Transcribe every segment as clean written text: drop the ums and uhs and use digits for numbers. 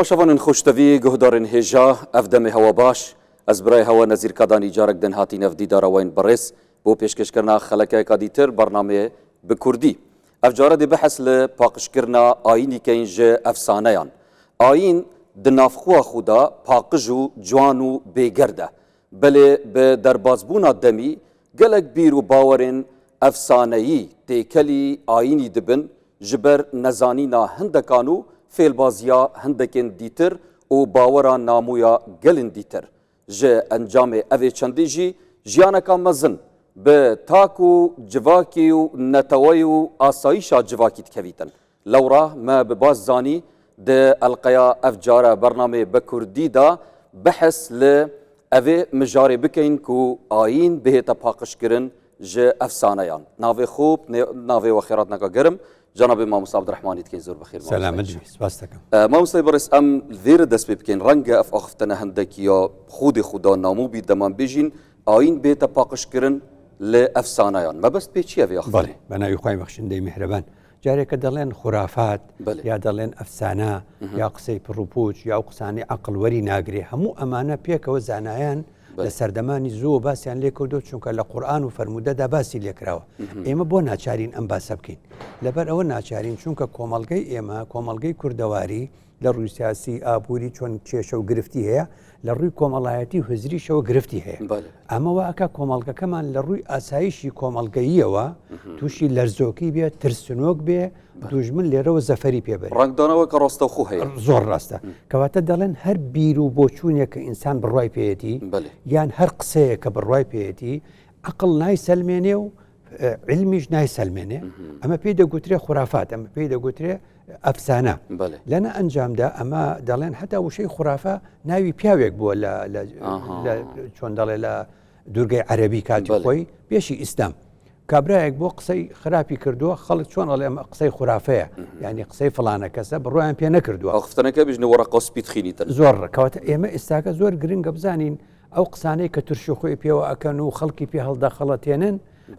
تەماشاڤانên xoştevî guhdarên hêja ev demê hewa baş ez birayê hewa Nezîr Kadanî carek din hatî nev dîdara wên birêz bo pêşkêşkirina xelekeyeka dîtir bernameyê bi kurdî. Ev care dê behs li paqijkirina ayînî keyn ji efsaneyan. Ayîn di navxweya xwe de paqij û ciwan û bêgerd e. Belê bi derbasbûna demî gelek bîr û bawerên efsaneyî têkelî ayînî dibin ji ber nezanîna hindekan û fêlbaziya hindekên dîtir û bawera namûya gelên dîtir. Ji encamê evê çendî jî jiyaneka mezin bi tak û civakî û neteweyî û asayîşa civakî dikevîtin. Lewra me bi baş zanî di elqeya ev care bernameyê bi kurdî de behs li evê mijarê bikeyn ku ayîn bihête paqijkirin ji efsaneyan. Navê xwe navê we xêratneka germ Cenabê Mamosta Abdurehmanî dikeyn zor bixêr mamosta. Selamet bî, spas dikim. Mamostayê birêz em li vê re dest pê bikeyn renge ev axivtene hindekî ya xwedê xwe da namû bî dema em bêjîn ayîn bête paqijkirin li efsaneyan. Mebest pê çi ye vê axivtinê? Belê, be navê xwe yê bexşindeyê mihreban. Carêke دەڵێن خورافات یا دەڵێن ئەفسانە یا قسەی پڕوپوچ یا ئەو قسانەی عەقڵ وەری ناگرێ هەموو ئەمانە پێکەوە زانایان لە سەردەمانی زوو باسیان لێ کردو چونکە لە قورآن و فەرموودەدا باسی لێکراوە ئێمە بۆ ناچارین ئەم باسە بکەین لەبەر ئەوە ناچارین چونکە کۆمەڵگەی ئێمە کۆمەڵگەی کوردەواری لە ڕووی سیاسی ئابووری چۆن کێشە و گرفتی هەیە لە ڕووی کۆمەڵایەتی و هزریشەوە گرفتی هەیە ئەمە واکە کۆمەڵگەکەمان لە ڕووی ئاسایشی کۆمەڵگەییەوە تووشی لەرزۆکی بێ ترسنۆک بێ دوژمن لێرەوە زەفەری پێ بەرێ. ڕەنگدانەوە کە ڕاستەوخۆ هەیە. زۆر ڕاستە. کەواتە دەڵێن هەر بیر و بۆچوونێک کە ئینسان بڕوای پێیەتی یان هەر قسەیەک کە بڕوای پێیەتی عەقڵ نایسەلمێنێ و عیلمیش نایسەلمێنێ ئەمە پێی دەگوترێ خورافات ئەمە پێی دەگوترێ ئەفسانە لەنە ئەنجامدا ئەمە دەڵێن هەتا وشەی خورافە ناوی پیاوێک بووە لە چۆن دەڵێ لە دوورگەی عەربی کاتی خۆی پێشی ئیسلام کابراایەک بۆ قسەی خراپی کردووە خەڵک چۆن ئەڵێ ئەمە قسەی خورافەیە ینی قسەی فلانە کەسە بڕۆیان پێ نەکردووە خفتەکە بژنە وەڕقە سپیت خینیتن زۆر ڕکەوتە ئێمە ئێستاکە زۆر گرنگە بزانین ئەو قسانەی کە ترشی خۆی پێوە ئەکەن و خەڵکی پێ هەڵدەخەڵەتێنن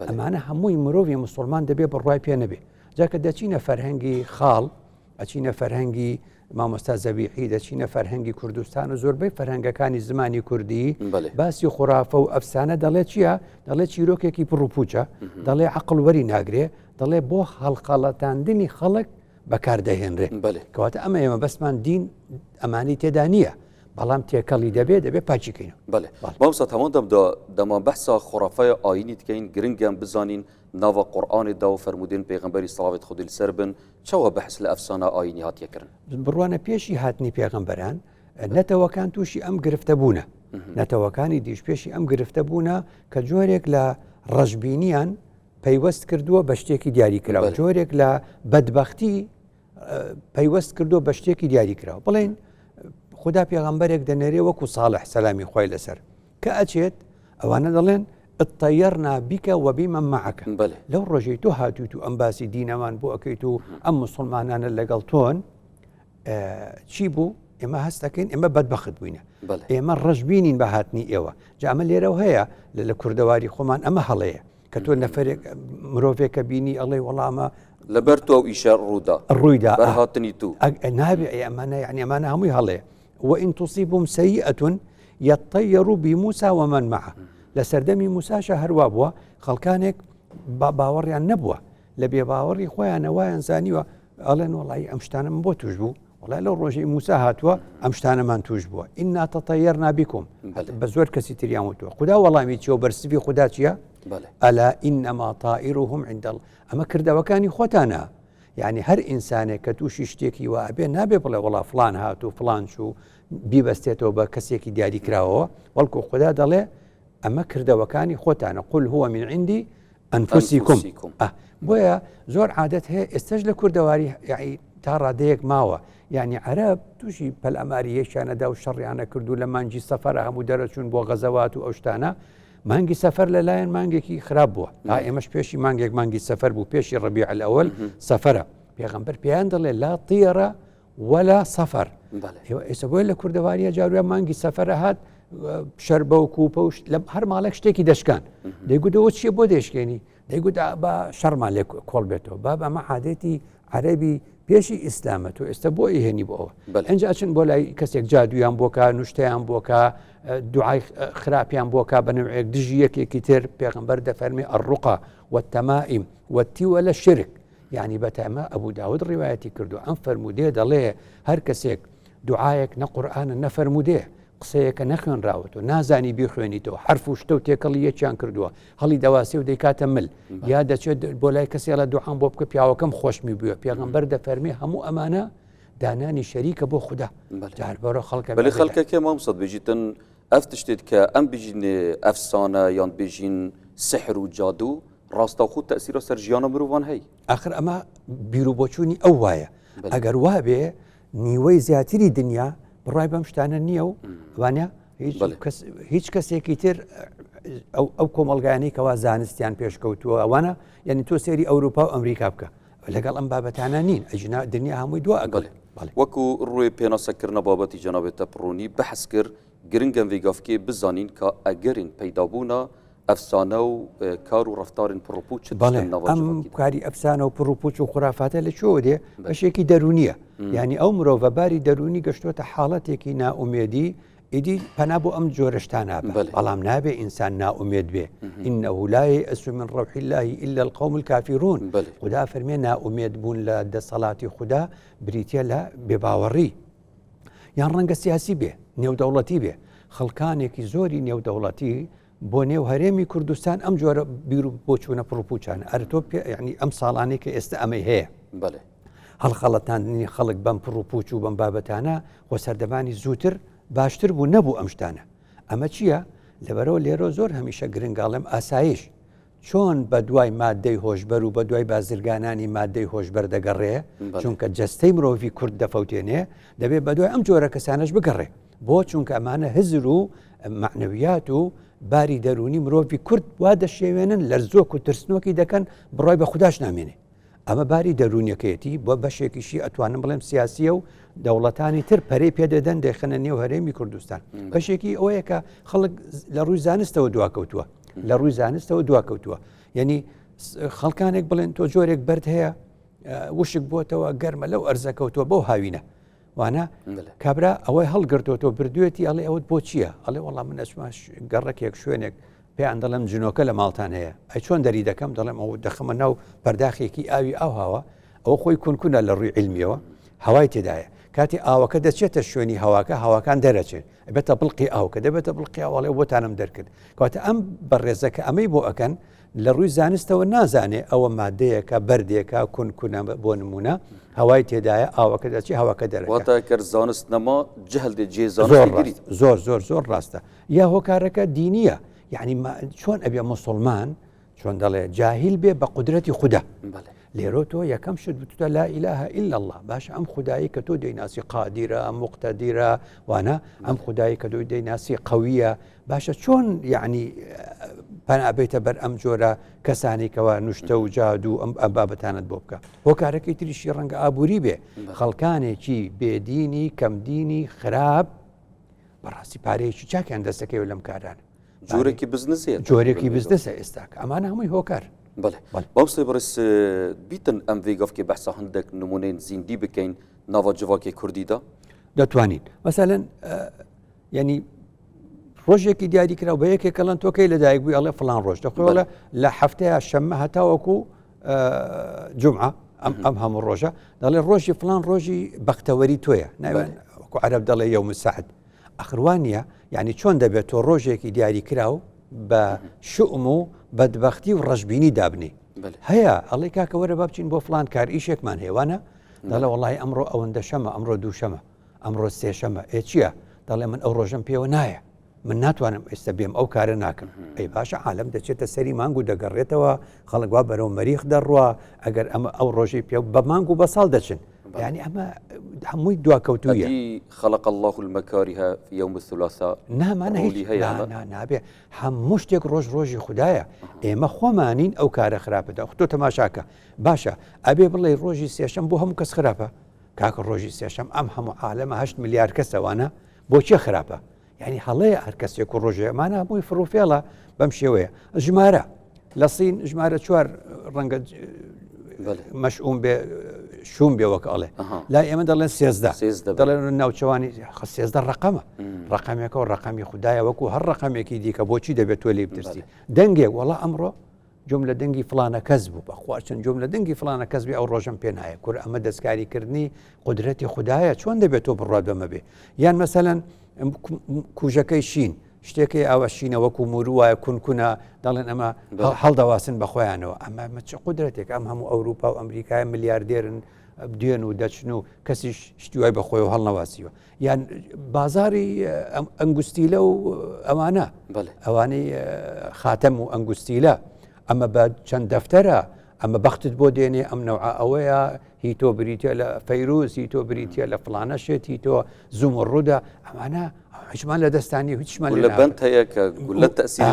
ئەمانە هەمووی مرۆڤی مسلمان دەبێ بڕوای پێ نەبێ جا کە دەچینە فەرهەنگی خاڵ ئەچینە فەرهەنگی مامۆستا زەبیحی دەچینە فەرهەنگی کوردستان و زۆربەی فەرهەنگەکانی زمانی کوردی باسی خورافە و ئەفسانە دەڵێ چییە دەڵێ چیرۆکێکی پڕوپوچە دەڵێ عقل وەری ناگرێ دەڵێ بۆ هەڵخەڵەتاندنی خەڵک بەکاردەهێنرێ کەواتە ئەمە ئێمە بەسمان دین ئەمانی تێدا نییە بەڵام تێکەڵی دەبێ دەبێ پاکی کەینەوە. بەێ مامۆستا تەمان دەمدا دەما بەحسا خورافەی ئاینی دکەین گرنگە بزانین ناوە قورئانێ دا و فەرموودێن پێغەمبەری سڵاوێت خودی لەسەر بن چەوە بەحس لە ئەفسانە ئاینی هاتیە کردن. بڕوانە پێشی هاتنی پێغەمبەران نەتەوەکان تووشی ئەم گرفتە بوونە نەتەوەکانی دیش پێشی ئەم گرفتە بوونە کە جۆرێک لە ڕەشبینیان پەیوەست کردووە بە شتێکی دیاری کراوە جۆرێک لە بەدبەختی پەیوەست کردو بە شتێکی دیاری کراوە بڵێن خدا پێغەمبەرێک دەنێرێ وەکو ساڵح سەلامی خۆی لەسەر کە ئەچێت ئەوانە دەڵێن اطیرنا بک وبمن معک لەو ڕۆژەی تۆ هاتوویت و ئەم باسی دینەمان بۆ ئەەکەیت و ئەم مسلمانانە لەگەڵ تۆن چی بوو ئێمە هەستەکەین ئێمە بەدبەخت بووینە ئێمە ڕەشببینین بە هاتنی ئێوە جا ئەمە لێرەوە هەیە لە کوردەواری خۆمان ئەمە هەڵەیە کە تۆ نەفرێک مرۆڤێکە بینی ئەڵێ وەڵامە لەبەر تۆ ئەو ئیشە ڕوودا ڕوویدا هاتنی تو نابێ ئەمانە یعنی ئەمانە هەمووی هەڵەیە وإن تصبهم سيئة يطيروا بموسى ومن معه لە سەردەمی موساشە هەروا بووە خەڵکانێک باوەڕیان نەبووە لە بێباوەڕی خۆیانە وایان زانیوە ئەڵێن وەڵی ئەم شتانە من بۆ توش بوو وڵای لەو ڕۆژەی موسا هاتووە ئەم شتانەمان توش بووە إنا تطيرنا بكم بە زۆر کەسی تریان وتووە خدا وەڵامی چیەوە بەرسڤی خدا چییە ألا إنما طائرهم عند الله ئەمە کردەوەکانی خۆتانە یعنی هەر ئینسانێک کە تووشی شتێکی وا ئەبێ نابێ بڵێ وڵا فلان هات و فلان چوو بیبەستێتەوە بە کەسێکی دیاری کراوەوە بەڵکو خدا دەڵێ ئەمە کردەوەکانی خۆتانە قل هو من عند أنفسكم بۆیە زۆر عادەت هەیە ئێستش لە کوردەواری یعی تا ڕادەیەک ماوە یعنی عەرەب تووشی پەلاماری یەکیانەدا و شەڕیانە کرد و لە مانگی سەفەرە هەموو دەرەچوون بۆ غەزەوات و ئەو شتانە مانگی سەفەر لەلایەن مانگێکی خراپ بووە تا ئێمەش پێشی مانگێک مانگی سەفەر بوو پێشی ڕبیع الأول سەفەرە پێغەمبەر پێیان دەڵێ لا طیرە ولا صفر ئێستا بۆیە لە کوردەواریە جاروە مانگی سەفەرە هات شەربە و کوپە و لە هەر ماڵێک شتێکی دەشکان دەیگوتەوە چییە بۆ دەشکێنی دەیگوت بە شەرمان لێ کۆڵ بێتەوە باب ئەمە عادەتی عەربی پێشی ئیسلامە تۆ ئێستا بۆ ئیهێنی بۆ ئەوە ئەنج ئەچن بۆ لای کەسێک جادویان بۆکە نوشتەیان بۆکە دوعای خراپیان بۆکە بە نوعێک دژی یەکێکی تر پێغمبەر دەفەرمی الرقى والتمائم والتولە شرک یعنی بەتەمە ئەبوو داود ڕیواەتی کردو ئەم فەرمودێ دەڵێ هەر کەسێک دوعاەک نە قورآانە نەفەرمودێ قسەیەکە نەخوێنراوەتەوە نازانی بیخوێنیتەوە حرف و شتە و تێکەڵی یەکیان کردووە هەڵی دەواسێ و دەیکاتە مل یا دەچێت بۆ لای کەسێ لە دوعام بۆ بکە پیاوەکەم خۆشمی بووە پێغەمبەر دەفەرمی هەموو ئەمانە دانانی شەریکە بۆ خودا جاربەرە خەڵکە بەێ خەڵکەکە مامسەد بژیتن ئەف تشتێت کە ئەم بژین ئەفسانە یان بژین سحر و جادوو ڕاستەوخۆ تەسیرە سەر ژیانە مرۆڤان هەی ئاخر ئەمە بیرروبۆچوونی ئەو وایە ئەگەر وابێ نیوەی زیاتری دنیا بڕای بەم شتانە نییە و وانە هیچ کەسێکی تر ئەو کۆمەلگایانەی کەوا زانستیان پێشکەوتووە ئەوانە یعنی تۆ سێری ئەوروپا و ئەمریکا بکە لەگەڵ ئەم بابەتانە نین ئەجنا دنیا هەمووی دو ئەگەڵ وەکو ڕووی پێناسەکردنە بابەتی جەنابێتە پڕۆنی بەحس کرد گرنگەم ڤێگافکێ بزانین کە ئەگەرین پەیدابوونە ئەفسانە و کار و ڕەفتارن پڕوپوچ چ بەڵێ ئەم کاری ئەفسانە و پڕوپوچ و خورافاتە لە کوێوە دێ بەشێکی دەرونیە یعنی ئەو مرۆڤە باری دەرونی گەشتۆتە حاڵەتێکی نائومێدی ئیدی پەنا بۆ ئەم جۆرە شتانە بەڵام نابێ ئینسان نائومێد بێ إنه لا ييأس من روح الله إلا القوم الكافرون خودا فەرمێ نائومێد بوون لە دەسەڵاتی خودا بریتە لە بێباوەڕی یان ڕەنگە سیاسی بێ نێودەوڵەتی بێ خەڵکانێکی زۆری نێودەوڵەتی بۆ نێو هەرێمی کوردستان ئەم جۆرە بیر و بۆچوونە پڕوپوچانە ئەرە تۆ پێ یعنی ئەم ساڵانەی کە ئێستا ئەمەی هەیە بەڵێ هەڵخەڵەتاندنی خەڵک بەم پڕوپوچ و بەم بابەتانە خۆ سەردەمانی زووتر باشتر بوو نەبوو ئەم شتانە ئەمە چییە لەبەرەوە لێرە زۆر هەمیشە گرنگاڵێم ئاسایش چۆن بە دوای مادەی هۆشبەر و بە دوای بازرگانانی مادەی هۆشبەر دەگەڕێ چونکە جەستەی مرۆڤی کورد دەفەوتێنێ دەبێ بە دوای ئەم جۆرە کەسانەش بگەڕێ بۆ چونکە ئەمانە هزر و مەعنەویات و باری دەروونی مرۆڤی کورد وا دەشێوێنن لەرزۆک و ترسنۆکی دەکەن بڕای بە خودداش نامێنێ ئەمە باری دەروونیەکەیەتی بۆ بەشێکیشی ئەتوانم بڵێم سیاسیە و دەوڵەتانی تر پەرەی پێدەدەن دەیخەنە نێو هەرێمی کوردستان بەشێکی ئەوەیە کە خەڵک لە ڕووی زانستەوە دواکەوتووە لە ڕووی زانستەوە دواکەوتووە یعنی خەڵکانێک بڵێن تۆ جۆرێک بەرد هەیە وشک بۆتەوە گەرمە لەو ئەرزەکەوتووە بەو هاوینە وانە کابرا ئەوەی هەڵگرتوەوە بردوێتی ئەڵێ ئەوت بۆ چییە؟ ئەڵێ وەڵام من ئەچمە گەڕەکێک شوێنێک پێیان دەڵێم جنۆکە لە ماڵتان هەیە ئەی چۆن دەری دەکەم دەڵێم ئەو دەخەمە ناو پەرداخێکی ئاوی ئاو هاوە ئەوە خۆی کونکونە لە ڕووی علمیەوە هەوای تێدایە کاتی ئاوەکە دەچێتە شوێنی هەواکە هەواکان دەرەچێت ئەبێتە بڵقی ئاو کە دەبێتە بڵقی ئاواڵێ بۆتانم دەرکرد کەواتە ئەم بەڕێزەکە ئەمەی بۆ ئەکەن لە ڕووی زانستەوە نازانێ ئەوە مادەیەکە بەردێکە کونکونە بۆ نمونە هەوای تێدایە ئاوەکە دەچی هەواکە دەرەواتە کە زانست نەما جهل دێ جێ زۆر زۆر زۆر زۆر ڕاستە یا هۆکارەکە دینیە یعنی چۆن ئەبێ مسلمان چۆن دەڵێ جاهیل بێ بە قودرەتی خودا لێرۆ تۆ یەکەم شت بتوتە لا إله إلا الله باش ئەم خودایی کە تۆ دەیناسی قادیرە مقتەدیرە وانە ئەم خودایی کە دۆی دەیناسی قویە باشە چۆن یعنی پەنابێتە بەر ئەم جۆرە کەسانی کەوا نوشتە و جادو ئەم ئەم بابەتانت بۆ بکە هۆکارەکەی تریشی ڕەنگە ئابووری بێ خەڵکانێکی بێدینی کەمدینی خراپ بەڕاستی پارەیەکی چاکیان دەستەکەوێت لەم کارانە جۆرێکی بزنسە جۆرێکی بزنسە ئێستاکە ئەمانە هەمووی هۆکار بڵێ مامۆستای بەڕێز بیتن ئەم ڤێگافکێ بەحسا هەندێک نمونەی زیندی بکەین ناوە جڤاکی کوردیدا دەتوانین مەسەلەن یعنی ڕۆژێکی دیاری کرا بە یەکێک کەڵەن تۆکەی لەدایک بووی ئەڵێ فلان ڕۆژ دەخۆڵە لە هەفتەیە شەممە هەتاوەکو جمعە ئەم ئەم هەموو ڕۆژە دەڵێ ڕۆژی فلان ڕۆژی بەختەوەری تۆیە ناوێن وەکو عەرەب دەڵێ یوم سعد ئەخروانە یعنی چۆن دەبێت تۆ ڕۆژێکی دیاری کراو بە شوم و بەدبختی و ڕەشببینی دابنی هەیە ئەڵێ کاکە وەرە با بچین بۆ فلان کار ئیشێکمان هێوانە دەڵێ وڵی ئەمڕۆ ئەوەندە شەمە ئەمڕۆ دووشەمە ئەمڕۆ سێشەمە ئێ چییە دەڵێ من ئەو ڕۆژەم پێوە نایە من ناتوانم ئێستا بێم ئەو کارە ناکەم ئەی باشە عالم دەچێتە سەری مانگ و دەگەڕێتەوە خەڵک وا بەرەو مەریخ دەڕوا ئەگەر ئەمە ئەو ڕۆژەی پێ بە مانگ و بە ساڵ دەچن ینی ئەمە هەمووی دواکەوتوویە خلق الله المكاره في يوم الثلاثاء نامانە هیچ هەیە نابێ هەموو شتێک ڕۆژ ڕۆژی خدایە ئێمە خۆمانین ئەو کارە خراپەدا تۆ تەماشاکە باشە ئەبێ بڵێ ڕۆژی سێشەم بۆ هەموو کەس خراپە کاکە ڕۆژی سێشەم ئەم هەموو عالەمە هەشت ملیار کەسەوانە بۆ چێ خراپە یعنی هەڵەیە هەر کەسێک و ڕۆژێ ئەمانە هەمووی فڕوفێڵە بەم شێوەیە ژمارە لە سین ژمارە چوار ڕەنگە مەشئوم بێ. شوم بێ وەک ئەڵێ لای ئێمە دەڵێن 13 دەڵێن ناوچەوانی 13 ڕقەمە ڕقەمێکە و ڕقەمی خوددایە وەکو هەر ڕقەمێکی دیکە بۆچی دەبێت تۆ لێ بترسی دەنگێک وەڵا ئەمڕۆ جۆم لە دەنگی فلانە کەس بوو بەخوا چەند جۆم لە دەنگی فلانە کەس بێ ئەو ڕۆژەم پێ نایە کور ئەمە دەستکاریکردنی قدرەتی خوددایە چۆن دەبێت تۆ بڕات بەمە بێ یان مەسەەن کوژەکەی شین شتێکی ئاوا شینە وەکو موروو وایە کون کونە دەڵێن ئەمە هەڵدەواسن بە خۆیانەوە ئەمە مە چ قودرەتێک ئەم هەموو ئەوروپا و ئەمریکای ملیاردێرن دێن و دەچن و کەسیش شتی وای بە خۆی هەڵنەواسیوە یان بازاری ئەنگوستیلە و ئەوانە ئەوانەی خاتەم و ئەنگوستیلە ئەمە بە چەند دەفتەرە ئەمە بەختت بۆ دێنێ ئەم نەوعە ئەوەیە هی تۆ بریتە لە فەیروز هی تۆ بریتە لە فلانە شێت هی تۆ زومڕودا ئەمانە هیچمان لە دەستانی هیچمان لە بند هەیە کە گولە تەسیر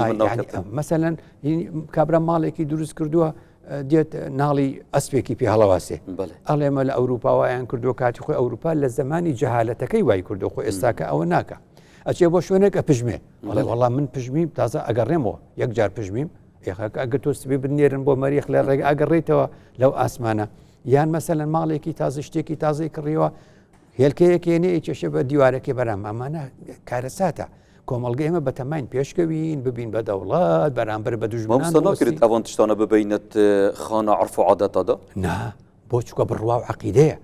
مەسەلەن کابرا ماڵێکی دروست کردووە دێت ناڵی ئەسپێکی پێ هەڵەواسێ ئەڵێمە لە ئەوروپا وایان کردو کاتی خۆی ئەوروپا لە زمانی جەهالەتەکەی وای کردو خۆ ئێستاکە ئەوە ناکە ئەچێ بۆ شوێنێک ئە پژمێ ئەڵێ وەڵام من پژمیم تازە ئەگەڕێمەوە یەک جار پژمیم ئەگەر تۆ سبی بنێرن بۆ مەریخ لە ڕێگە ئەگەڕێیتەوە لەو ئاسمانە یان مەسەلەن ماڵێکی تازە شتێکی تازەی کڕیوە هێلکەیەکێ نێ کێشە بە دیوارەکەی بەرام ئەمانە کارەساتە کۆمەڵگە ئێمە بەتەماین پێشکەوین ببین بە دەوڵەت بەرامبەر بە دوژمنان ناکرێت ئەوان تشتانە ببینێت خانە عرف و عادەتەدا نا بۆ چووکە بڕوا و عقیدەیە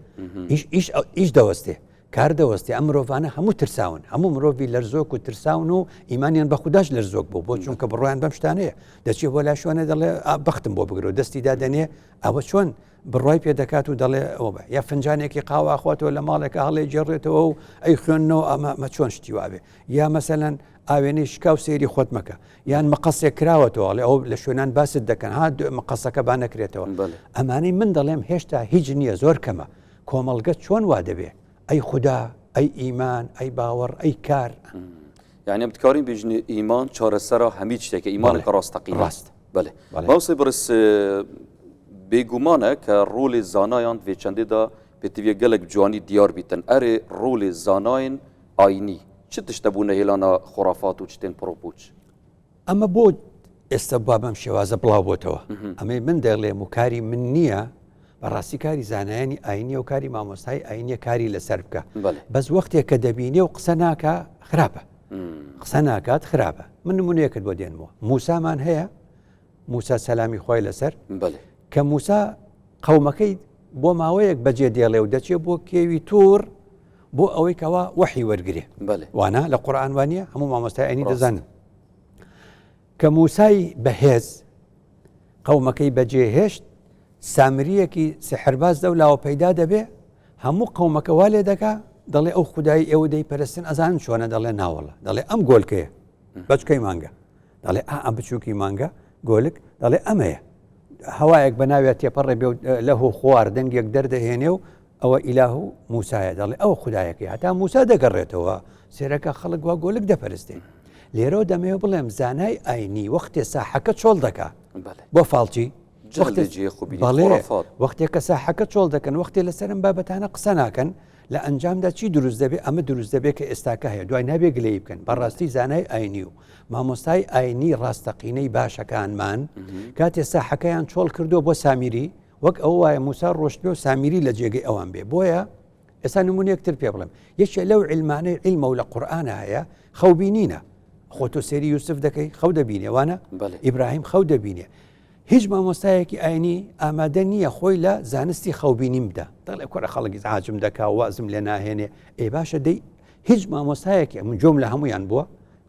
ئیش ئیش ئیش دەوەستێ کار دەوەستێ ئەم مرۆڤانە هەموو ترساون هەموو مرۆڤی لەرزۆک و ترساون و ئیمانیان بە خودداش لەرزۆک بوو بۆ چونکە بڕوایان بەم شتانەیە دەچێت بۆ لای شوێنە دەڵێ بەختم بۆ بگرۆ دەستی دادەنێ ئەوە چۆن بڕای پێ دەکات و دەڵێ ئەوە بە یا فنجانێکی قاوە خۆتەوە لە ماڵێکە هەڵێ گێڕێتەوە و ئەی خوێندنەوە ئەمە مە چۆن شتی وابێ یا مەسەلەن ئاوێنەی شکاو سەیری خۆت مەکە یان مقەسێک کراوەتەوە ئەڵێ ئەو لە شوێنان باست دەکەن ها مقەسەکە با نەکرێتەوە ئەمانەی من دەڵێم هێشتا هیچ نییە زۆر کەمە کۆمەڵگە چۆن وا دەبێ؟ ئەی خودا، ئەی ئیمان، ئەی باوەڕ، ئەی کار. یعنی ئەم دکارین بێژن ئیمان چارەسەرە هەمی شتێکە ئیمانەکە ڕاستەقینە ڕاست بەێ ماوسەی بڕس بێگومانە کە ڕۆلی زانایان vê çendê پێتیویە gelek جوانی دیار بیتن ئەرێ ڕۆلی زاناین ئاینی چ تشتە بوونە هێلانە خۆرافات و چتێن پڕۆپوچ ئەمە بۆ ئێستا با بەم شێوازە بڵاو بۆتەوە ئەمەی من دەڵێم و کاری من نییە بەڕاستی کاری زانایانی ئاینیە و کاری مامۆستای ئاینیە کاری لەسەر بکە بەس وەختێک کە دەبینێ و قسە ناکە خراپە قسە ناکات خراپە من نمونەیەکت بۆ دێنمەوە موسامان هەیە موسا سەلامی خۆی لەسەر کە موسا قەومەکەی بۆ ماوەیەک بەجێ دێڵێ و دەچێ بۆ کێوی تور بۆ ئەوەی کەوا وەحی وەرگێ وانە لە قورآان وانە هەموو مامۆستای ئەنی دەزانن کە موسای بەهێز قەومەکەی بەجێ هێشت سامریەکی سحرباز لەو لاوە پەیدا دەبێ هەموو قەومەکە وا لێ دەکا دەڵێ ئەو خودایی ئێوە دەی پەرستن ئەزانن چۆنە دەڵێ ناوەڵە دەڵێ ئەم گۆلکەیە بەچکەی مانگە دەڵێ ئا ئەم بچووکی مانگە گۆلک دەڵێ ئەمەیە هەوایەک بە ناوێت تێپەڕێ بێ لەه و خوار دەنگێک دەردەهێنێ و ئەوە ئیلاه و موسایە دەڵێ ئەوە خودایەکەی هەتا موسا دەگەڕێتەوە سێرەکە خەڵک وا گۆلک دەپەرستێ لێرەوە دەمەوێ بڵێم زانای ئاینی وەختێ ساحەکە چۆڵ دەکا بۆ فاڵچی وەختێ کە ساحەکە چۆڵ دەکەن وەختێ لەسەرم بابەتانە قسە ناکەن لە ئەنجامدا چی دروست دەبێ ئەمە دروست دەبێت کە ئێستاکە هەیە دوای نابێ گلەی بکەن بەڕاستی زانای ئاینی و مامۆستای ئاینی ڕاستەقینەی باشەکانمان کاتێ ساحەکەیان چۆڵ کردو بۆ سامیری وەک ئەوە وایە موسا ڕۆشتبێ و سامیری لە جێگەی ئەوان بێ بۆیە ئێستا نمونەیەکتر پێ بڵێم یەکێ لەو علمانەی علمە و لە قورآانە هەیە خەوبینینە خۆ تۆ سێری یوسف دەکەی خەو دەبینێ وانە ئیبراهیم خەو دەبینێ هیچ مامۆستایەکی ئاینی ئامادە نییە خۆی لە زانستی خەوبینیم بدە دەڵێ کوڕە خەڵکی عاجم دەکا وازم لێ ناهێنێ ئێ باشە دەی هیچ مامۆستایەکی من جۆم لە هەمویان بووە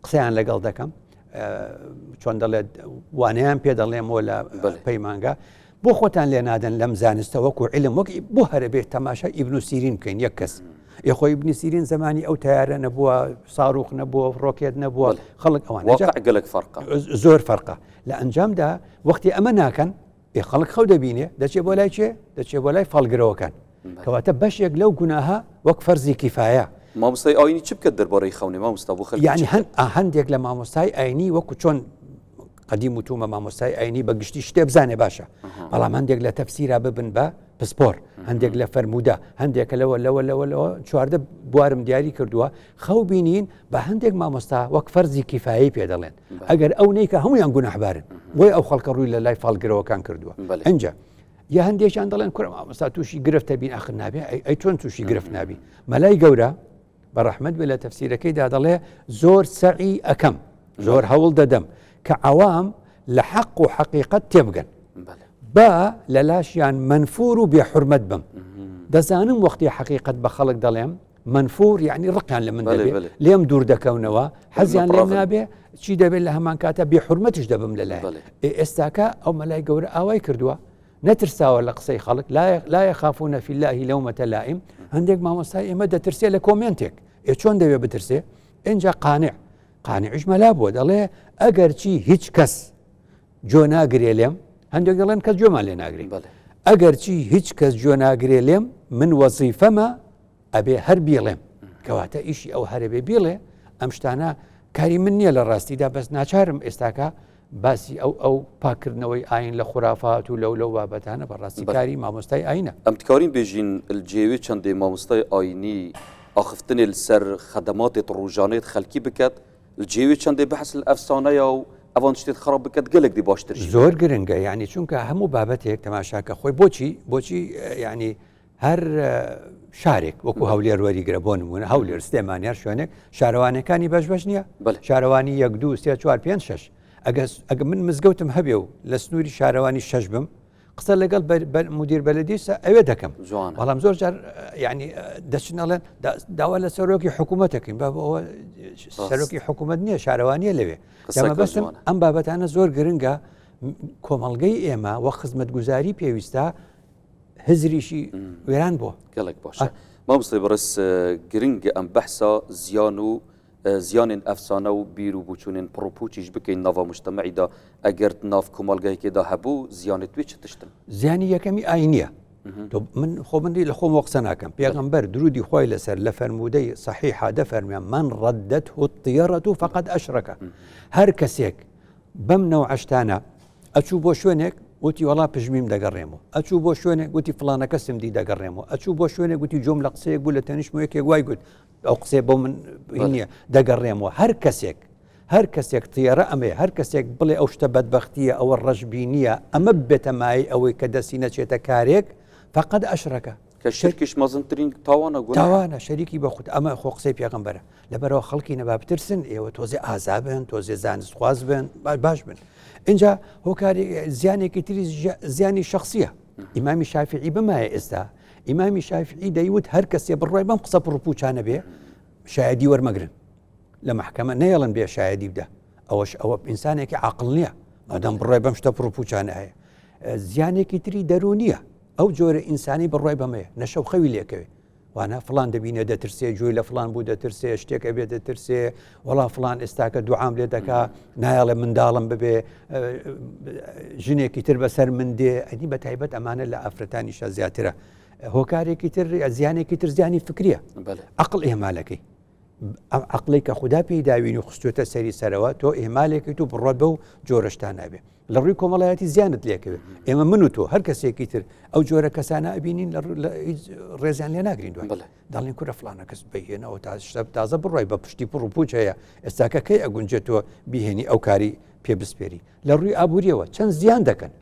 قسەیان لەگەڵ دەکەم چۆن دەڵێت وانەیان پێ دەڵێمەوە لە پەیمانگا بۆ خۆتان لێ نادەن لەم زانستە وەکو علم وەک بۆ هەرە بێت تەماشا ئیبن و سیرین بکەین یەک کەس یخۆ ئیبنی سیرین زمانی ئەو تیارە نەبووە ساروخ نەبووە ڕۆکێت نەبووە خەڵک ئەوان گەلک فەرقە زۆر فەرقە لە ئەنجامدا وەختی ئەمە ناکەن ئێ خەڵک خەو دەبینێ دەچێ بۆ لای چێ دەچێ بۆ لای فاڵگرەوەکان کەواتە بەشێک لەو گوناهە وەک فەرزی کیفایە. مامۆستای ئاینی چ بکات دەربارەی خەونێ مامۆستا بۆ خەلکی یعنی هەن هەندێک لە مامۆستای ئاینی وەکو چۆن قەدیم وتومە مامۆستای ئاینی بە گشتی شتێ بزانێ باشە بەڵام هەندێک لە تەفسیرا ببن بە پسپۆر هەندێک لە فەرموودە هەندێکە لەوە لەوە لەوە لەوە 14 بوارم دیاری کردووە خەو بینین بە هەندێک مامۆستا وەک فەرزی کیفایی پێ دەڵێن ئەگەر ئەو نیکە هەمویان گوناحبارن بۆی ئەو خەڵکە ڕووی لە لای فاڵگرەوەکان کردووە ئەجا. یا هەندێکیان دەڵێن کورە مامۆستا تووشی گرفتە بین ئەخر نابێ ئەی چۆن تووشی گرفت نابی مەلای گەورە بە ڕەحمەت بێ لە تەفسیرەکەیدا دەڵێ زۆر سەعی ئەکەم زۆر هەوڵ دەدەم کە عەوام لە حەق و حەقیقەت تێبگەن با لە لاشیان منفور و بێحورمەت بم دەزانم وەختی حەقیقەت بە خەڵک دەڵێم منفور یعنی ڕقیان لە من دەبێ لێم دوور دەکەونەوە حەزیان لێم نابێ چی دەبێت لە هەمان کاتە بێ حورمەتیش دەبم لە لای ئێستاکە ئەو مەلای گەورە ئاوای کردووە نەترساوە لە قسەی خەڵک لا يخافون في الله لومة لائم هەندێک مامۆستای ئێمە دەترسێ لە کۆمێنتێک ئێ چۆن دەوێ بترسێ ئینجا قانع قانعیش مەلا بووە دەڵێ ئەگەرچی هیچ کەس جۆ ناگرێ لێم هەندێک دەڵێن کەس جۆمان لێ ناگرێ ئەگەرچی هیچ کەس جۆ ناگرێ لێم من وەزیفەمە ئەبێ هەر بیڵێم کەواتە ئیشی ئەو هەرەبێ بیڵێ ئەم شتانە کاری من نییە لە ڕاستیدا بەس ناچارم ئێستاکە باسی ئەو ئەو پاکردنەوەی ئاین لە خورافات و لەو لەو بابەتانە بەڕاستی کاری مامۆستای ئاینە. ئەم دکارین بێژین الجێوێ چەندێ مامۆستای ئاینی ئاخفتنێ لسەر خەدەماتێت ڕوژانێت خەلکی بکەت الجێوێ چەندێ بەحس الئەفسانەیا و ئەوان شتێت خراپ بکەت گەلێک دی باشتر ژی. زۆر گرنگە یعنی چونکە هەموو بابەتێک تەماشاکە خۆی بۆچی بۆچی یعنی هەر شارێک وەکو هەولێر وەریگرە بۆ نمونە هەولێر سلێمانی هەر شوێنێک شارەوانەکانی بەش بەش نییە شارەوانی یەک دو سێ چوار پێنج شەش ئەگە من مزگەوتم هەبێ و لە سنووری شارەوانی شەش بم قسە لەگەڵ مدیر بەلەدیسە ئەوێ دەکەم بەڵام زۆر جار ینی دەچن ئەڵێن داوا لە سەرۆکی حکوومەتەکەین بە ئەوە سەرۆکی حکوومەت نییە شارەوانیە لەوێ بەستم ئەم بابەتانە زۆر گرنگە کۆمەڵگەی ئێمە وە خزمەتگوزاری پێویستە هزریشی وێران بووە. گەلەک باشە مامۆستای بەڕێز گرنگە ئەم بەحسا زیان و زیانên ئەفسانە و بیر و بوچوونên پڕ و پوچیش بکەین ناڤا مجتەمەعیدا ئەگەر ناv کۆمەڵگایکێدا هەبوو زیانێت وێ چ تشتن؟ زیانی یەکەمی ئاینیە تۆ من خۆ من لە خۆم قسە ناکەم پێغەمبەر درودی خوای لەسەر لە فەرموودەی صحیحە دەفەرمێ من ردته الطیرة فقد أشرك هەر کەسێک بەم نەوعە شتانە ئەچوو بۆ شوێنێک وتی وەڵا پژمیم دەگەڕێمەوە ئەچوو بۆ شوێنێک وتی فڵانە کەسم دی دەگەڕێمەوە ئەچوو بۆ شوێنێک وتی جۆم لە قسەیەک بوو لە تەنیشت یەکێک وای گوت ئەو قسەیە بۆ من نییە دەگەڕێمەوە هەر کەسێک هەر کەسێک تێرە ئەمەیە هەر کەسێک بڵێ ئەو شتە بەدبەختیە ئەوە ڕەشبینیە ئەمە بێتە مای ئەوەی کە دەستی نەچێتە کارێک فقط ئەشرەکە کە شرکیش مەزنترین تاوانە گوناهە. تاوانە شەریکی بە خود ئەمە خۆ قسەی پێغەمبەرە لەبەرەوە خەڵکی نەبا بترسن ئێوە تۆزێ ئازا بن تۆزێ زانستخواز بن باش بن اینجا هۆکاری زیانێکی تری زیانی شخصیە ئیمامی شافعی بمایە ئێستا ئیمامی شافعی دەیوت هەر کەسێ بڕای بەم قسە پڕپوچانە بێ شایدی وەرمەگرن لە محکەمە نەیەڵن بێ شایدی بدە ئەوەش ئەوە ئینسانێکی عقل نییە مادەم بڕای بەم شتە پڕپوچانە هەیە زیانێکی تری دەرونیە ئەو جۆرە ئینسانی بڕوای بەمەیە نەشەو خەوی لێکەوێ وانە فلان دەبینێ دەترسێ گوێی لە فلان بوو دەترسێ شتێک ئەبێ دەترسێ وەڵا فلان ئێستاکە دوعام لێ دەکا نایەڵێ منداڵم ببێ ژنێکی تر بەسەر من دێ ئەنی بە تایبەت ئەمانە لە ئافرەتانیشە زیاترە هۆکارێکی تر زیانێکی تر زیانی فکریە عقل ئێمالەکەی ئەم عقلی کە خوددا پێی داوین و خستوتە سەری سەرەوە تۆ ئێمالێکی تو بڕۆت بەو جۆرەشتان نابێ لە ڕووی کۆمەڵایەتی زیانت لێکەوێت ئێمە من و تۆ هەر کەسێکی تر ئەو جۆرە کەسانە ئەبینین لە ڕێزیان لێ ناگرین دوای دەڵێن کورە فلانە کەس بهێنەوە تا شتە تازە بڕای بە پشتی پڕ و پوچ هەیە ئێستاکە کەی ئەگونجێتەوە بیهێنی ئەو کاری پێ بسپێری لە ڕووی ئابووریەوە چەند زیان دەکەن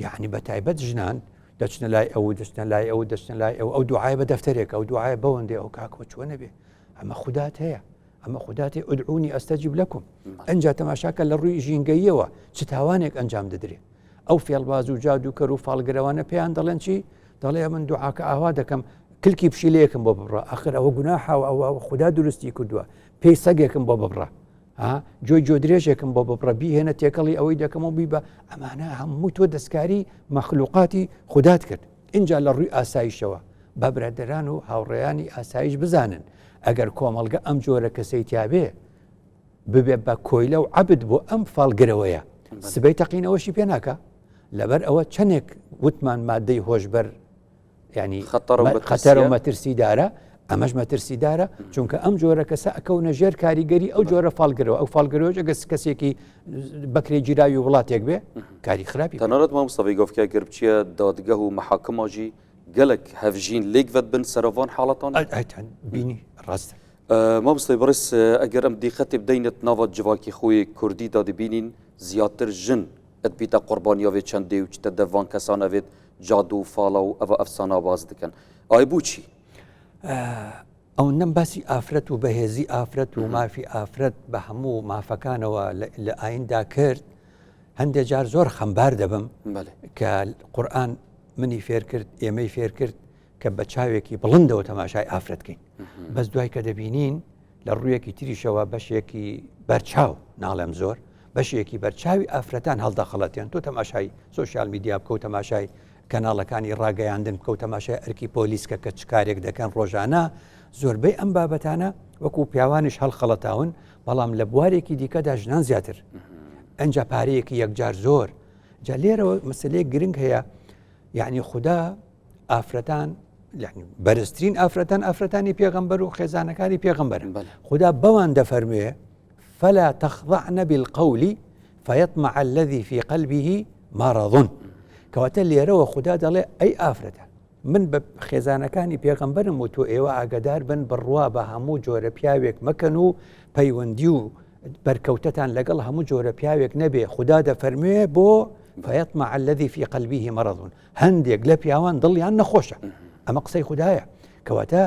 یعنی بە تایبەت ژنان دەچنە لای ئەو دەچنە لای ئەو دەچنە لای ئەو ئەو دوعای بە دەفتەرێک ئەو دوعای بەوەندێ ئەو کاکۆ چۆنە بێ ئەمە خودات هەیە ئەمە خوداتی ادعونی استجب لکم ئەنجا تەماشاکە لە ڕووی ژینگەییەوە چ تاوانێک ئەنجام دەدرێ ئەو فێڵباز و جادووکەر و فاڵگرەوانە پێیان دەڵێن چی دەڵێ من دوعاکە ئاوا دەکەم کلکی پشیلەیەکم بۆ ببڕە ئەخر ئەوە گوناحە و ئەوە خودا دروستی کردووە پێی سەگێکم بۆ ببڕە جۆی جۆ درێژێکم بۆ ببڕە بیهێنە تێکەڵی ئەوەی دەکەم و بیبە ئەمانە هەموو تۆ دەستکاری مەخلوقاتی خودات کرد ئینجا لە ڕووی ئاسایشەوە با برادەران و هاوڕێیانی ئاسایش بزانن ئەگەر کۆمەڵگە ئەم جۆرە کەسەی تیابێ ببێ بە کۆیلە و عەبد بۆ ئەم فاڵگرەوەیە سبەی تەقینەوەشی پێ ناکە لەبەر ئەوە چەندێک وتمان مادەی هۆشبەر ینی خەتەر و مەترسیدارە ئەمەش مەترسیدارە چونکە ئەم جۆرە کەسە ئەکەونە ژێر کاریگەری ئەو جۆرە فاڵگرەوە ئەو فاڵگرەوەش ئەگەر کەسێکی بەکرێ گیراوی وڵاتێک بێ کاری خراپی تەنانەت مامۆستا ڤیگۆفکە گەر بچیە دادگەه و مەحاکماژی گەلەک هەڤژین لێک ڤەد بن سەرەڤان حاڵەتان بینی ڕاستە مامۆستای بەڕێز ئەگەر ئەم دیقەتێ بدەینت ناڤ جڤاکی خۆی کوردی دا دبینین زیاتر ژن ئەدبیتە قوربانیا وێ چەندێ و چتە دەڤان کەسان ئەڤێت. جادو و فاڵە و ئەڤ ئەفسانە باس دکەن ئای بوچی؟ ئەوەندەم باسی ئافرەت و بەهێزی ئافرەت و مافی ئافرەت بە هەموو مافەکانەوە لە ئایندا کرد هەندێک جار زۆر خەمبار دەبم کە قورآن منی فێر کرد ئێمەی فێر کرد کە بە چاوێکی بڵندەوە تەماشای ئافرەت کەین بەس دوای کە دەبینین لە ڕوویەکی تریشەوە بەشێکی بەرچاو ناڵێم زۆر بەشێکی بەرچاوی ئافرەتان هەڵدەخەڵەتێن تۆ تەماشای سۆشیال میدیا بکە و تەماشای کەناڵەکانی ڕاگەیاندن بکە و تەماشای ئەرکی پۆلیس کە کە چ کارێک دەکەن ڕۆژانە زۆربەی ئەم بابەتانە وەکو پیاوانیش هەڵخەڵەتاون بەڵام لە بوارێکی دیکەدا ژنان زیاتر ئەجا پارەیەکی یەکجار زۆر جا لێرەوە مەسلەیەک گرنگ هەیە یعنی خدا ئافرەتان بەرزترین ئافرەتان ئافرەتانی پێغەمبەر و خێزانەکانی پێغەمبەر خدا بەوان دەفەرموێ فلا تخضعن بالقول فيطمع الذي في قلبه مرض کەواتە لێرەوە خدا دەڵێ ئەی ئافرەتە من بە خێزانەکانی پێغەمبەرم و تۆ ئێوە ئاگدار بن بڕوا بە هەموو جۆرە پیاوێک مەکەن و پەیوەندی و بەرکەوتەتان لەگەڵ هەموو جۆرە پیاوێک نەبێ خدا دەفەرموێ بۆ فيطمع الذي في قلبه مرض هەندێک لە پیاوان دڵیان نەخۆشە ئەمە قسەی خودایە کەواتە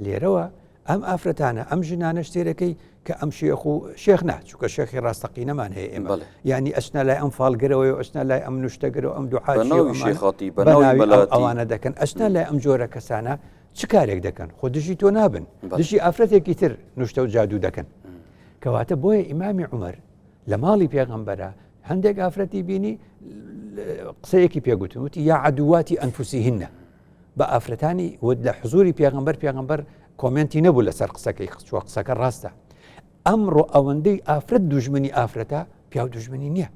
لێرەوە ئەم ئافرەتانە ئەم ژنانە شتێرەکەی کە ئەم شێخ و شێخ نا چووکە شێخی ڕاستەقینەمان هەیە ئێمە ینی ئەچنا لای ئەم فاڵگرەوەی و ئەچنا لای ئەم نوشتەگرەوە ئەم دوعاخاتی ئەوانە دەکەن ئەچنا لای ئەم جۆرە کەسانە چ کارێک دەکەن خۆ دژی تۆ نابن دژی ئافرەتێکی تر نوشتە و جادوو دەکەن کەواتە بۆیە ئیمامی عمر لە ماڵی پێغەمبەرە هەندێک ئافرەتی بینی قسەیەکی پێگوتن وتی یا عدوواتی ئەنفوسیهن بە ئافرەتانی وت لە حزوری پێغەمبەر پێغەمبەر کۆمنتی نەبوو لەسەر قسەکەی خچوە قسەکە ڕاستە ئەمڕۆ ئەوەندەی ئافرەت دوژمنی ئافرەتە پیاو دوژمنی نییە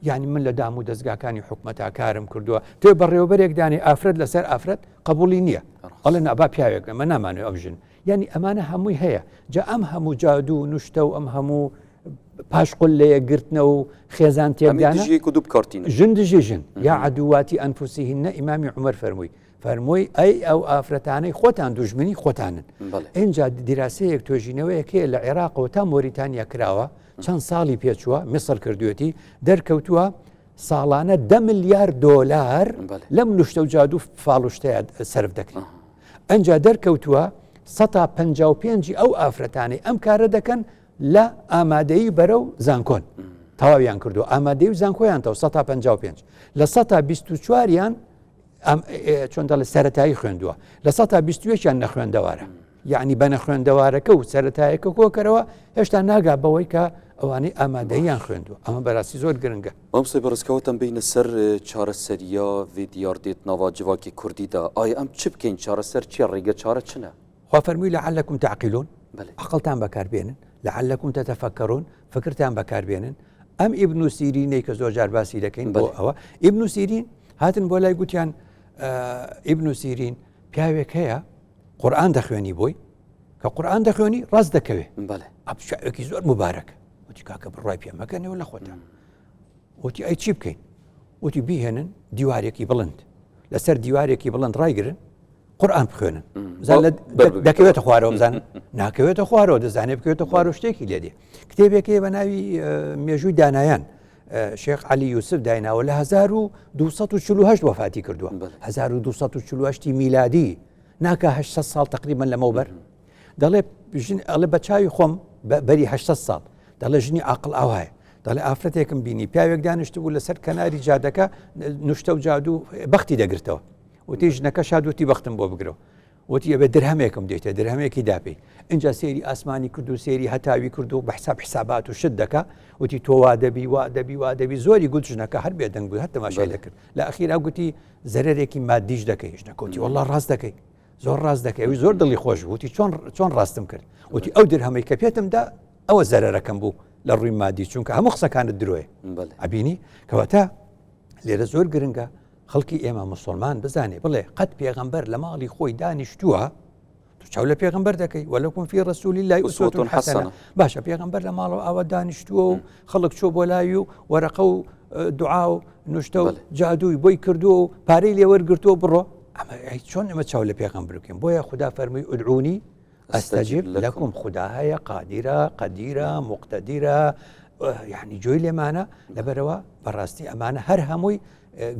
یعنی من لە دام و دەستگاکانی حکومەتا کارم کردووە تۆ بەڕێوەبەرێک دانێ ئافرەت لەسەر ئافرەت قبولی نییە ئەڵێ نابا پیاوێک ئەمە نامانێ ئەم ژن یعنی ئەمانە هەمووی هەیە جا ئەم هەموو جادوو و نوشتە و ئەم هەموو پاشقول لە یەکگرتنە و خێزان تێکدانە ژن دژی ژن یا عدوواتی ئەنفسیهن ئیمامی عومەر فەرمووی فەرمووی ئەی ئەو ئافرەتانەی خۆتان دوژمنی خۆتانن ئینجا دیراسەیەک توێژینەوەیەک هەیە لە عێراقەوە تا مۆریتانیا کراوە چەند ساڵی پێچووە میسر کردوێتی دەرکەوتووە ساڵانە دە ملیار دۆلار لەم نوشتە و جادوو فاڵشتەیە سەرف دەکرێت ئەجا دەرکەوتووە سەتا پ پێنجی ئەو ئافرەتانەی ئەم کارە دەکەن لە ئامادەیی بەرەو زانکۆن تەواویان کردو ئامادەی و زانکۆیان تەو سەتا پ پێنج لە سەتا 24یان چۆن دەڵێ سەتایی خوێندووە لە سەتا 21یان نەخوێندەوارە یعنی بە نەخوێندەوارەکە و سەتایەکە کۆکەرەوە هێشتا ناگا بەوەی کە ئەوانەی ئامادەیان خوێندووە ئەمە بەراستی زۆر گرنگە. مامۆستای بەڕێز کەواتەم بێینە سەر چارەسەریە ڤێ دیاردێت ناڤا جڤاکی کوردی دا ئایا ئەم چ بکەین چارەسەر چیە ڕێگە چارە چنە؟ خوا فەرمووی لعلکم تعقلون عەقڵتان بەکار بێنن لعلکم تتفکرون فکرتان بەکار بێنن ئەم ئیبن سیرینەی کە زۆر جار باسی دەکەین بۆ ئەوە ئیبن سیرین هاتن بۆ لای گوتیان ئیبن سیرین پیاوێک هەیە قورآن دەخوێنی بۆی کە قورآن دەخوێنی ڕاست دەکەوێ ئەپشاوێکی زۆر مبارەک وتی کاکە بڕای پێ مەکەنەوە لە خۆتان وتی ئەی چی بکەین وتی بیهێنن دیوارێکی بڵند لەسەر دیوارێکی بڵند ڕایگرن قورآن بخوێنن دەکەوێتە خوارەوە بزان ناکەوێتە خوارەوە دەزانێت بکەوێتە خوارەوە شتێکی لێ دێ کتێبێکەیە بە ناوی مێژووی دانایان شێخ علی یوسف دایناوە لە 1248 وەفاتی کردووە 1248 میلادی ناکە 800 ساڵ تقریبا لەمەوبەر دەڵێ ژن ئەڵێ بە چاوی خۆم بەری 800 ساڵ دەڵێ ژنی عقل ئاوایە دەڵێ ئافرەتێکم بینی پیاوێک دانیشت بوو لەسەر کەناری جادەکە نوشتە و جادوو بەختی دەگرتەوە وتی ژنەکە شاد وتی بەختم بۆ بگرەوە وتی ئەبێ درهەمێکم دێتە درهەمێکی داپی اینجا سێری ئاسمانی کرد و سێری هەتاوی کرد و بە حساب حسابات و شت دەکا وتی تۆ وا دەبی وا دەبی وا دەبی زۆری گوت ژنەکە هەر بێدەنگ بوو هەر تەماشای دەکرد لە ئەخیرا گوتی زەرەرێکی مادیش دەکەی ژنەکە وتی والله ڕاست دەکەی زۆر ڕاست دەکەی ئەوی زۆر دڵی خۆش بوو وتی چۆن چۆن ڕاستم کرد وتی ئەو درهەمەی کە پێتم دا ئەوە زەرەرەکەم بوو لە ڕووی مادی چونکە هەموو قسەکانت درۆیە ئەبینی کەواتە لێرە زۆر گرنگە خەڵکی ئێمە مسلمان بزانێ بڵێ قەت پێغەمبەر لە ماڵی خۆی دانیشتووە تو چاو لە پێغەمبەر دەکەی ولكم في رسول الله أسوة حسنة باشە پێغەمبەر لە ماڵەوە ئاوا دانیشتووە و خەڵک چۆ بۆ لای و وەرەقە و دوعا و نوشتە و جادووی بۆی کردووە و پارەی لێوەرگرتووە بڕۆ ئەمە چۆن ئەمە چاو لە پێغەمبەر بکەین بۆیە خودا فەرمووی ادعوني أستجب لكم خودا هەیە قادرە قەدیرە مقتدیرە یعنی جۆی لێمانە لەبەرەوە بەڕاستی ئەمانە هەر هەمووی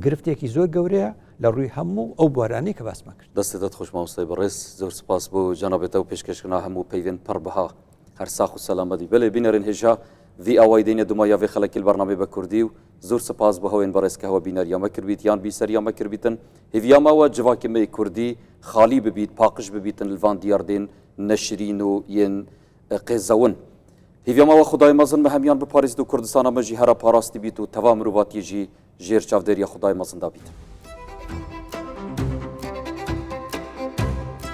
گرفتێکی زۆر گەورەیە. لە ڕووی هەموو ئەو بوارانەی کە باسمان کرد. دەستت خۆش مامۆستای بەڕێز زۆر سپاس بۆ جەنابتە و پێشکەشکردنا هەموو پەیڤێن پڕ بەها هەر ساخ و سەلامەت بی بەلێ بینەرێن هێژا ڤی ئاوای دێنە دوما یا ڤێ خەلەکیل بەرنامەی بە کوردی و زۆر سپاس بۆ هەوێن بەڕێز کە هەوە بینەر یا مەکربیت یان بیسەر یا مەکربیتن هیڤیا ماوە جڤاکی مەی کوردی خالی ببیت پاقژ ببیتن لڤان دیاردێن نەشرین و یێن قێزەون هیڤیا ماوە خودای مەزن مە هەمیان بپارێزیت و کوردستانا مە ژی هەرا پاراستی بیت و تەڤا مروڤاتیە ژی ژێر چاڤدێریا خودای مەزندا بیت.